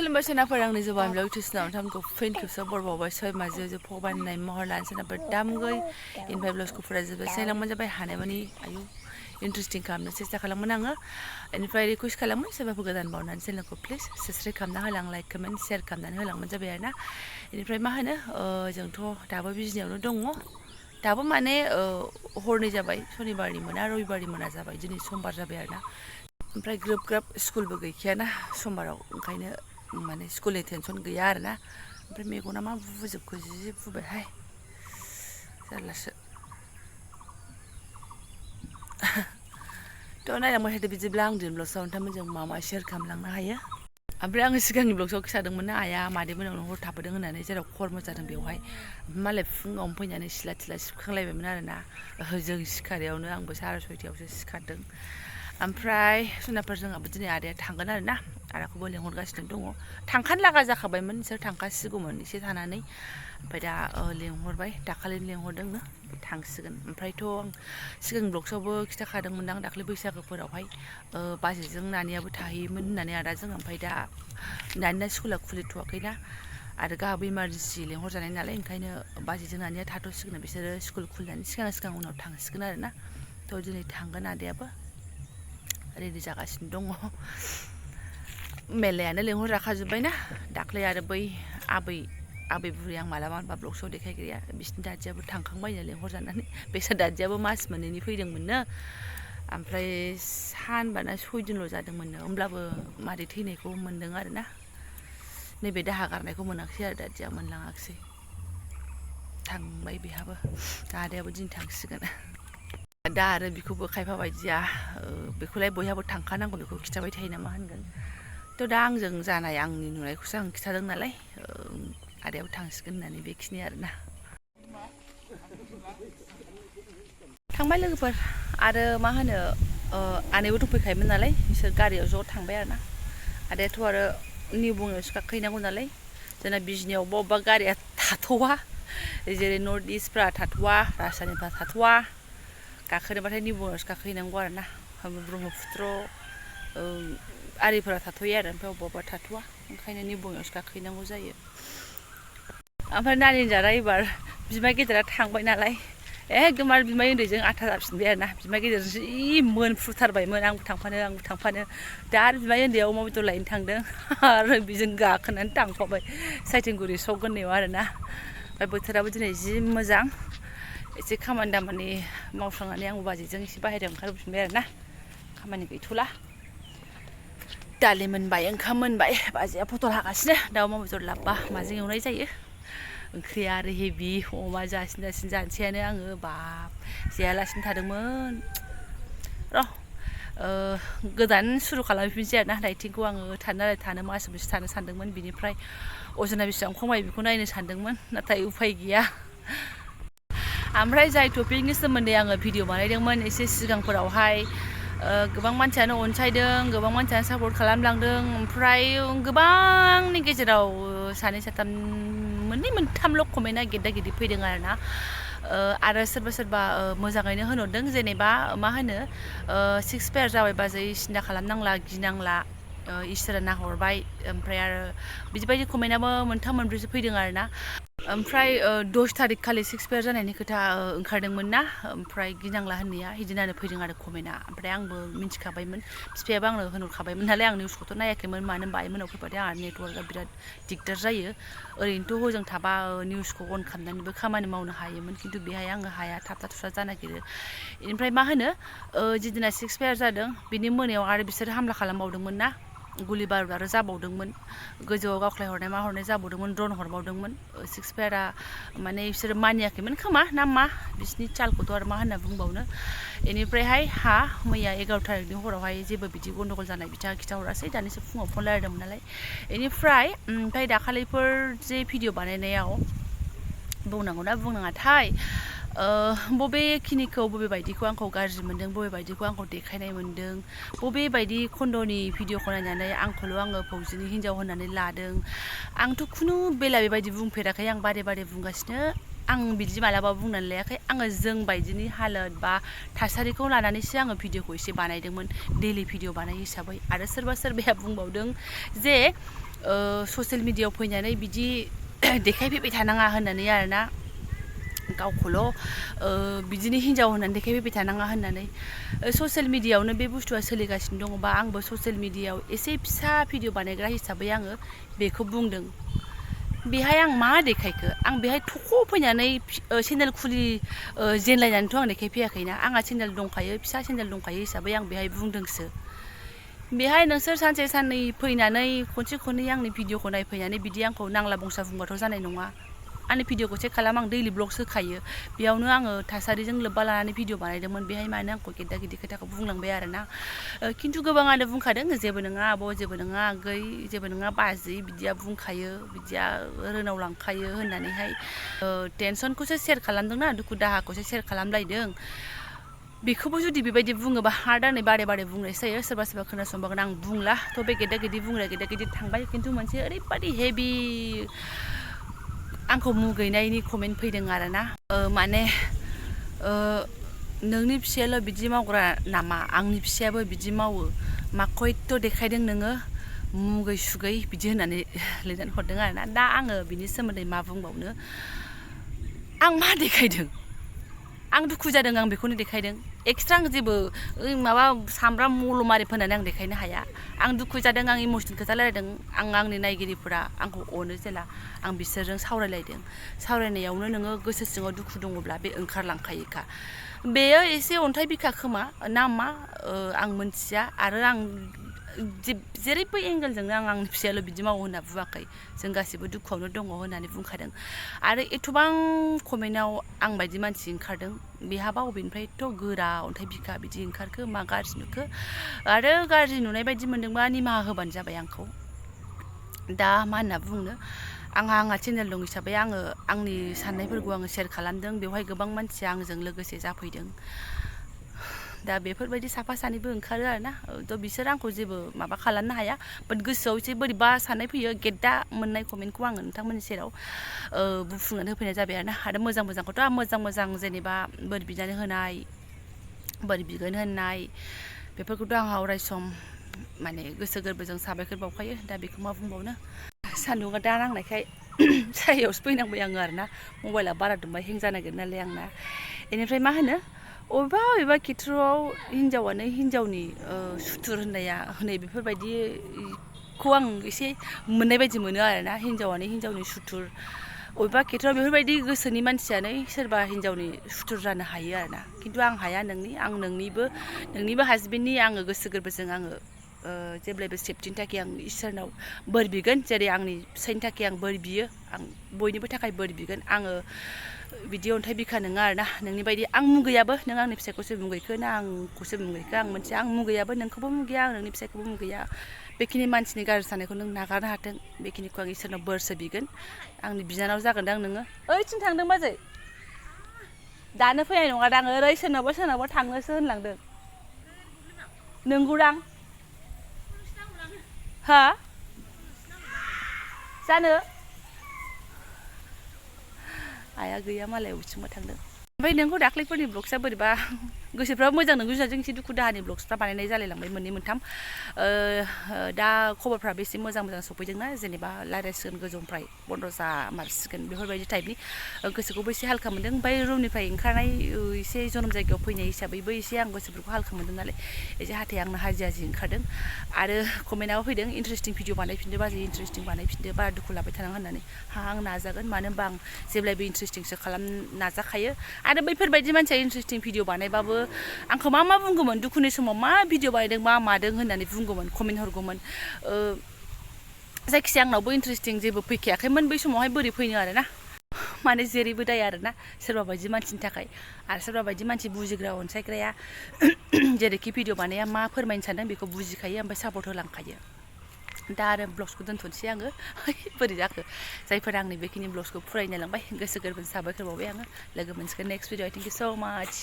खुलुमबाय सोनाफोर आंनि Jobanivlog टिउसनाव नोंथांमोनखौ फिन खेबसे बरबावबाय सय माजे फगबाननाय महर लानो सोनाफोर दामगै इनफाय ब्लाउसखौ फरायजोबबाय सायलांमोन जाबाय हानायमानि आयु इन्टारेस्टिं खालामनो सेस्था खालामोन आङो इनिफ्राय रिकुवेस्ट खालामो सोरबाफोर गोदान बावनानै चेनेलखौ प्लिज साबस्क्राइब खालामना होलां लाइक कमेन्ट शेयार खालामनानै होलांबानो जाबाय आरोना इनिफ्राय मा होनो जोंथ' दाबो बिजनियावनो दङ दाबो माने हरनै जाबाय सनिबारनि मोना रबिबारनि मोना जाबाय दिनै समबार जाबाय आरोना ओमफ्राय ग्रोब ग्राब स्कुलबो गैखायाना समबाराव ओंखायनो माने स्कुलनि टेनसन गैया आरोना ओमफ्राय मेगना मा बुजोबखो जि बुबायहाय जारलासो थ' नायलांबाय थादो बिदिब्ला आं दिनै ब्लगआव नोंथांमोनजों मा मा शेयार खालामलांनो हायो ओमफ्राय आङो सिगांनि ब्लगआव खिथादोंमोन ना आइया मादैमोनावनो हर थाबोदों होननानै जेराव खर्म जादों बेवहाय मालाय फुङावनो फैनानै सिला थिला सिबखांलायबायमोन आरोना जों सिखारियावनो आंबो 6:30आवसो सिखारदों ओमफ्राय सोनाफोर जोंहाबो दिनै आदाया थांगोन आरोना आदाखौबो लेंहरगासिनो दङ थांखानो लागा जाखाबायमोन बिसोर थांखासिगौमोन एसे थानानै ओमफ्राय दा लेंहरबाय दाखालिनो लेंहरदोंनो थांसिगोन ओमफ्रायथ' आं सिगां ब्लगसआवबो खिथाखादोंमोन आं दाखालि बैसागोफोरावहाय बाजैजों नानियाबो थाहैयोमोन होननानै आदाजों ओमफ्राय दा नानिना स्कुला खुलिथ'वाखैना आरो गाहाबो इमारजेन्सि लेंहरजानाय नालाय ओंखायनो बाजैजों नानिया थाथ'सिगोन बिसोरो स्कुल खुलिनानै सिगां उनाव थांसिगोन आरोना थ' दिनै थांगोन आदायाबो रेडि जागासिनो दङ मेलायानो लेंहरजाखाजोब्बायना दाख्लै आरो बै आबै बुरि आं मालाबा ब्लगसआव देखायग्राया बिसिनि दादियाबो थांखांबायनो लेंहरजानानै बेसोर दादियाबो मास मोननैनि फैदोंमोननो ओमफ्राय सानबाना 6 दिनल' जादोंमोननो होमब्लाबो मादै थैनायखौ मोन्दों आरोना नैबे दाहा गारनायखौ मोनाखिसै आरो दादिया मोनलाङाखिसै थांबाय बेहाबो आदायाबो दिनै थांसिगोन दा आरो बेखौबो खायफा बायदिया बेखौलाय बयहाबो थांखानांगौ बेखौ खिथाबाय थायो ना मा होनगोन थ' दा आंजों जानाय आंनि नुनायखौसो आं खिथादों नालाय आदायाबो थांसिगोन होननानै बेखिनि आरोना थांबाय लोगोफोर आरो मा होनो आनैबो दंफैखायोमोन नालाय बिसोर गारियाव ज' थांबाय आरोना आदायाथ' आरो निउ बङाइयावसो गाखोहैनांगौ नालाय जोंना बिजनियाव अबेबा गारिया थाथ'वा जेरै नर्थ इस्टफ्रा थाथ'वा राजधानिफ्रा थाथ'वा गाखोनोबाथाय निउ बङाइयावसो गाखोहैनांगौ आरोना ब्रह्मपुत्र आरिफोरा थाथ'यो आरो ओमफ्राय अबेबा थाथ'वा ओंखायनो निउ बङाइयावसो गाखोहैनांगौ जायो ओमफ्राय नानि जारा एबार बिमाय गेदेरा थांबाय नालाय एकदमबारे बिमाय उन्दैजों आथा जाफिनबाय आरोना बिमाय गेदेरजों जि मोनफ्रुथारबायमोन आंबो थांफानो दा आरो बिमाय उन्दैया अमा बेदर लायनो थांदों आरो बेजों गाखोनानै थांफाबाय साइथिंगुरि सक होननायाव आरोना ओमफ्राय बोथोराबो दिनै जि मोजां एसे खामानि दामानि मावस्रांनानै आंबो बाजैजों एसे बाहेरायाव ओंखारबोफिनबाय आरोना खामानि गैथ'ला दालि मोनबाय ओंखाम मोनबाय बाजैया पटल हागासिनो दाउ अमा बेदर लाबोबा माजों एवनाय जायो ओंख्रिया आरो हेभि अमा जासिन जानोसैयानो आङो बाब जायालासिनो थादोंमोन र' गोदान सुरु खालामफिनसै आरोना डाइटिंखौ आङो थानो मास मोनसे थानो सानदोंमोन बिनिफ्राय अजना बेसेबां खमायो बेखौ नायनो सानदोंमोन नाथाय उफाय गैया ओमफ्राय जाय टपिकनि सोमोन्दै आङो भिडिअ बानायदोंमोन एसे सिगांफोरावहाय गोबां मानसियानो अनसायदों गोबां मानसियानो सापर्ट खालामलांदों ओमफ्राय गोबांनि गेजेराव सानै साथाम मोननै मोनथामल' कमेन्टआ गिदिर फैदों आरोना आरो सोरबा मोजाङैनो होनहरदों जेनेबा मा होनो 6 पेयार जाबाय बाजै सिन्था खालामनांला गिनांला इसोरा नाहरबाय ओमफ्राय आरो बिदिबायदि कमेन्टआबो मोनथाम मोनब्रैसो फैदों आरोना ओमफ्राय 10 थारिख खालि 6 पेयार जानायनि खोथा ओंखारदोंमोन ना ओमफ्राय गिनांला होननाया बिदिनो फैदों आरो कमेन्टआ ओमफ्राय आंबो मिन्थिखाबायमोन बिफायाबो आंनो होनहरखाबायमोन नालाय आं निउसखौथ' नायाखैमोन मानो होनबा आइमोनाव फैबाथाय आंहा नेटवर्कआ बिराद दिगदार जायो ओरैनोथ' हजों थाबा निउसखौ अन खालामनानैबो खामानि मावनो हायोमोन खिन्थु बेहाय आङो हाया थाबथा थुबथा जानो नागिरो बेनिफ्राय मा होनो जिदिना 6 पेयार जादों बिनि मोनायाव आरो बिसोर हामला खालामबावदोंमोन ना गुलि बारुद आरो जाबावदोंमोन गोजौआव गावख्लायहरनाय मा हरनाय जाबावदोंमोन ड्रन हरबावदोंमन 6 पेयारा माने बिसोरो मानियाखैमोन खोमा ना मा बिसिनि चालखौथ' आरो मा होनना बुंबावनो बेनिफ्रायहाय मैया 11 थारिखनि हरावहाय जेबो बिदि गन्डगल जानाय बिथाङा खिथाहरासै दानिसो फुङाव फन रायलायदोंमोन नालाय बेनिफ्राय दाखालिफोर जे भिडिअ बानायनायाव बुंनांगौ ना बुंनाङाथाय बबेखिनिखौ बबेबायदिखौ आंखौ गाज्रि मोनदों बबेबायदिखौ आंखौ देखायनाय मोनदों बबेबायदि खन्द'नि भिडिअखौ नायनानै आंखौल' आङो फौजिनि हिन्जाव होननानै लादों आंथ' खुनु बेला बेबायदि बुंफेराखै आं बारे बुंगासिनो आं बिदि मालाबा बुंनानै लायाखै आङो जों बायदिनि हालोद बा थासारिखौ लानानैसो आङो भिडिअखौ एसे बानायदोंमोन डेलि भिडिअ बानाय हिसाबै आरो सोरबाया बुंबावदों जे ससियेल मिडियायाव फैनानै बिदि देखायफैबाय थानाङा होननानै आरोना गावखौल' बिदिनो हिनजाव होननानै देखायफैबाय थानाङा होननानै ससियेल मिडियायावनो बे बुस्थुआ सोलिगासिनो दङबा आंबो ससियेल मिडियायाव एसे फिसा भिडिअ बानायग्रा हिसाबै आङो बेखौ बुंदों बेहाय आं मा देखायखो आं बेहाय थख' फैनानै चेनेल जेनलायनानैथ' आं देखायफैयाखैना आंहा चेनेल दंखायो फिसा चेनेल दंखायो हिसाबै आं बेहाय बुंदोंसो बेहाय नोंसोर सानसे साननै फैनानै खनसे खननै आंनि भिडिअखौ नायफैनानै बिदि आंखौ नांला बंसा बुंबाथ' जानाय नङा आंनि भिडिअखौ चेक खालाम आं दैलि ब्लग्स होखायो बेयावनो आङो थासारिजों लोब्बा लानानै भिडिअ बानायदोंमोन बेहाय मानो आंखौ गेद्दा गिद्दि खोथाखौ बुंलांबाय आरोना खिन्थु गोबाङानो बुंखादों जेबो नङा आब' जेबो नङा आगै जेबो नङा बाजै बिदिया बुंखायो बिदिया रोनाव लांखायो होननानैहाय टेनसनखौसो सेयार खालामदोंना दुखु दाहाखौसो सेयार खालामलायदों बेखौबो जुदि बेबायदि बुङोबा हार्डआनो बारे बारे बुंनायसो जायो सोरबा सोरबा खोनासंबागोन आं बुंला थ' बे गेद्दा गिद्दि बुंग्रा गेद्दा गिद्दि थांबाय खिन्थु मोनसे ओरैबादि हेभि आंखौ मुगैनायनि कमेन्ट फैदों आरोना माने नोंनि फिसायाल' बिदि मावग्रा नामा आंनि फिसायाबो बिदि मावो माखयथ' देखायदों नोङो मुगै सुगै बिदि होननानै लिरनानै हरदों आरोना दा आङो बिनि सोमोन्दै मा बुंबावनो आं मा देखायदों आं दुखु जादों आं बेखौनो देखायदों एक्सट्रा आं जेबो माबा सामब्राम मलमारि फोननानै आं देखायनो हाया आं दुखु जादों आं इमसनेल खोथा रायलायदों आं आंनि नायगिरिफोरा आंखौ अनो जेला आं बिसोरजों सावरायलायदों सावरायनायावनो नोङो गोसो सिङाव दुखु दङब्ला बे ओंखारलांखायोखा बेयो एसे अन्थाइ बिखा खोमा ना मा आं मोनथिया आरो आं जेरैबो एंगेलजोंनो आं आंनि फिसायाल' बिदि मावो होनना बुङाखै जों गासिबो दुखुआवनो दङ होननानै बुंखादों आरो एथबां कमेन्टआव आं बायदि मानसि ओंखारदों बेहाबा अबेनिफ्रायथ' गोरा अन्थाइ बिखा बिदि ओंखारखो मा गाज्रि नुखो आरो गाज्रि नुनाय बायदि मोनदोंबा निमाहा होबानो जाबाय आंखौ दा मा होनना बुंनो आंहा चेनेल दं हिसाबै आङो आंनि साननायफोरखौ आङो शेयार खालामदों बेवहाय गोबां मानसिया आंजों लोगोसे जाफैदों दा बेफोरबायदि साफा सानैबो ओंखारो आरोना थ' बिसोर आंखौ जेबो माबा खालामनो हाया बाट गोसोआव एसे बोरैबा साननाय फैयो गेद्दा मोननाय कमेन्टखौ आङो नोंथांमोननि सेराव बुंफुंनानै होफैनाय जाबाय आरो मोजां मोजांखौथ' मोजां जेनेबा बोर बिनानै होनाय बोर बिगोन होननाय बेफोरखौथ' आंहा अराय सम माने गोसो गोरबोजों साबायखर बावखायो दा बेखौ मा बुंबावनो सान्दुङा दा नांनायखाय सायायावसो फैनांबाय आङो आरोना मबाइला बारा दुंबा हें जानो नागिरो नालाय आंना बेनिफ्राय मा होनो अबेबा खेथ्रआव हिनजावानो हिनजावनि सुथुर होननाया हनै बेफोरबायदिखौ आं एसे मोननाय बायदि मोनो आरोना हिनजावानो हिनजावनि सुथुर अबेबा खेथ्रआव बेफोरबायदि गोसोनि मानसियानो सोरबा हिनजावनि सुथुर जानो हायो आरोना खिन्थु आं हाया आं नोंनिबो हासबेन्डनि आङो गोसो गोरबोजों आङो जेब्लायबो सेफटिनि थाखाय आं इसोरनाव बोर बिगोन जेरै आंनि फिसायनि थाखाय आं बोर बियो आं बयनिबो थाखाय बोर बिगोन आङो बिदि अन्थाइ बिखा नङा आरोना नोंनि बायदि आं मुगैयाबो नों आंनि फिसायखौसो मुगैखो ना आंखौसो मुगैखो आं मोनसे आं मुगैयाबो नोंखौबो मुगैया आं नोंनि फिसायखौबो मुगैया बेखिनि मानसिनि गाज्रि साननायखौ नों नागारनो हाथों बेखिनिखौ आं इसोरनाव बोरसो बिगोन आंनि बिनानाव जागोनदां नोङो ओइथिं थांदों बाजै दानो फैनाय नङा दां ओरै सोरनावबा थांनोसो होनलांदों नंगौदां हा जानो आइया गैया मालाय अबेथिंबा थांदों ओमफ्राय नोंखौ दाख्लैफोरनि ब्लग्सआ बोरैबा गोसोफ्राबो मोजां नोंगौ जों एसे दुखु दाहानि ब्लग्सफ्रा बानायनाय जालायलांबाय मोननै मोनथाम दा खबरफ्राबो एसे मोजां सफैदोंना जेनेबा रायज्लायसिगोन गोजौनिफ्राय बन्द' जामारसिगोन बेफोरबायदि टाइपनि गोसोखौबो एसे हालखा मोनदों ओमफ्राय रुमनिफ्राय ओंखारनाय एसे जनम जायगायाव फैनाय हिसाबैबो एसे आं गोसोफोरखौ हालखा मोनदों नालाय एसे हाथाय आंनो हाजि ओंखारदों आरो कमेन्टआबो फैदों इन्टारेस्टिं भिडिअ बानायफिनदो बाजै इन्टारेस्टिं बानायफिनदो बारा दुखु लाबाय थानाङा होननानै आं नाजागोन मानो होनबा आं जेब्लायबो इन्टारेस्टिंसो खालामनो नाजाखायो आरो बैफोरबायदि मानसिया इन्टारेस्टिं भिडिअ बानायबाबो आंखौ मा बुंगौमोन दुखुनि समाव मा भिडिअ बानायदों मा मादों होननानै बुंगौमोन कमेन्ट हरगौमोन जायखिजाया आंनावबो इन्टारेस्टिं जेबो फैखायाखैमोन बै समावहाय बोरै फैनो आरोना माने जेरैबो दाय आरोना सोरबा बायदि मानसिनि थाखाय आरो सोरबा बायदि मानसि बुजिग्रा अनसायग्राया जेरैखि भिडिअ बानाया मा फोरमायनो सानदों बेखौ बुजिखायो ओमफ्राय सापर्ट होलांखायो दा आरो ब्लग्सखौ दोनथ'नोसै आङो बोरै जाखो जायफोरा आंनि बेखिनि ब्लग्सखौ फरायनो लांबाय गोसो गोरबोजों साबायखर बावबाय आङो लोगो मोनसिगोन नेक्स्ट भिडिअ थेंक इउ स' माच